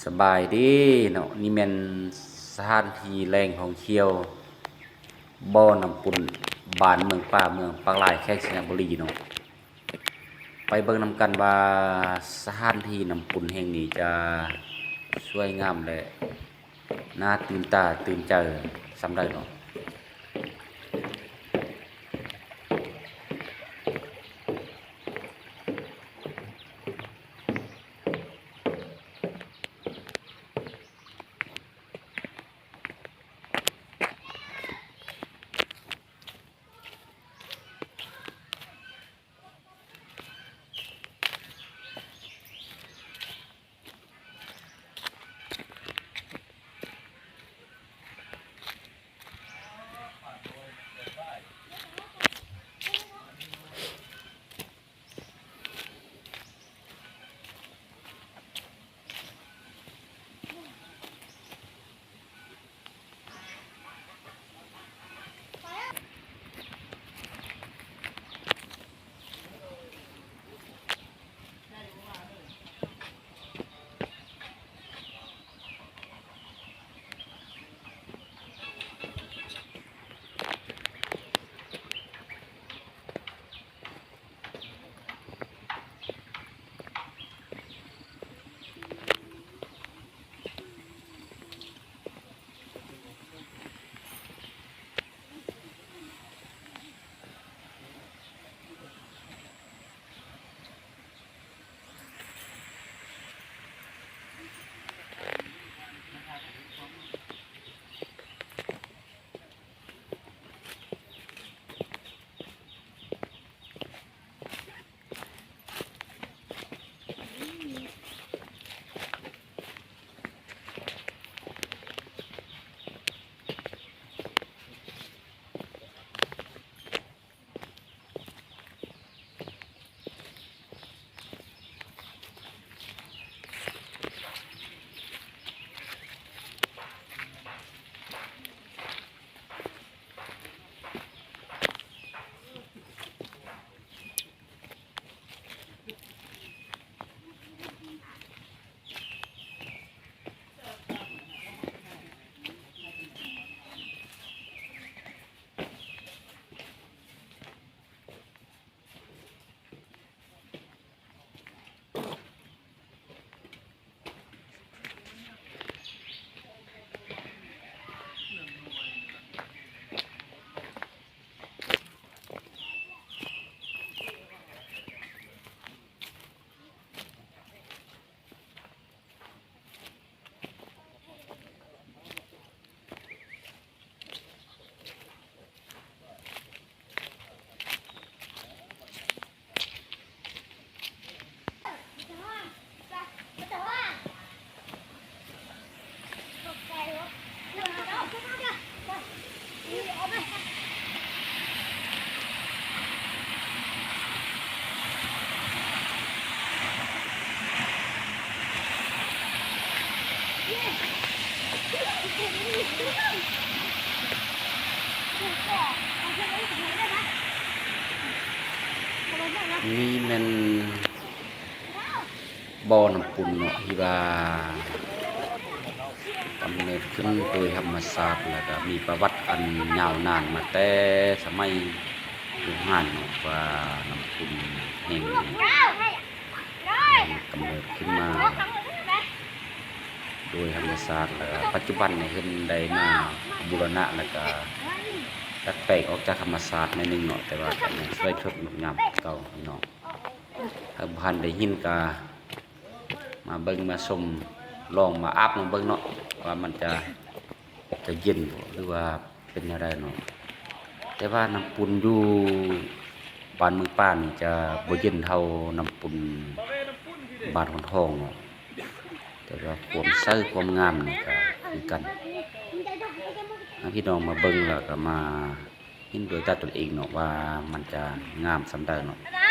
ສະບາຍດີເນາະ, ນີ້ແມ່ນສະຖານທີ່ແຫຼ່ງທ່ອງທ່ຽວ ບໍ່ນ້ຳປຸນ ບ້ານເມືອງປາ ເມືອງປາກລາຍ ແຂວງໄຊຍະບູລີເນາະ. ໄປເບິ່ງນຳກັນວ່າສະຖານທີ່ນ້ຳປຸນແຫ່ງນີ້ຈະສວຍງາມ ແລະ ໜ້າຕື່ນຕາຕື່ນໃຈສ່ຳໃດເນາະ. ນີ້ແມ່ນ ບໍ່ນ້ຳປຸນເນາະ ທີ່ວ່າກຳເນີດຂຶ້ນໂດຍທຳມະຊາດ ແລ້ວກະມີປະຫວັດອັນຍາວນານມາແຕ່ສະໄໝບູຮານເນາະ ວ່ານ້ຳປຸນແຫ່ງນີ້ກຳເນີດຂຶ້ນມາໂດຍທຳມະຊາດ ແລ້ວກະປັດຈຸບັນນີ້ເພິ່ນໄດ້ມາບູລະນະ ແລ້ວກະດັດແປງອອກຈາກທຳມະຊາດໜ້ອຍໜຶ່ງເນາະ ແຕ່ວ່າກະຍັງສວຍສົດງົດງາມຄືເກົ່າພີ່ນ້ອງ. ຖ້າບໍ່ທັນໄດ້ເຫັນກະມາເບິ່ງມາຊົມ ລອງມາອາບມາເບິ່ງເນາະ ວ່າມັນຈະ ຈະເຢັນບໍ່ ຫຼືວ່າເປັນແນວໃດເນາະ. ແຕ່ວ່ານ້ຳປຸນຢູ່ບ້ານເມືອງປານີ້ຈະບໍ່ເຢັນເທົ່ານ້ຳປຸນບ້ານໂພນທອງເນາະ ແຕ່ວ່າຄວາມໃສຄວາມງາມນີ້ກະຄືກັນ. ໃຫ້ພີ່ນ້ອງມາເບິ່ງ ແລ້ວກະມາ ເຫັນດ້ວຍຕາຕົນເອງເນາະ ວ່າມັນຈະງາມສ່ຳໃດເນາະ.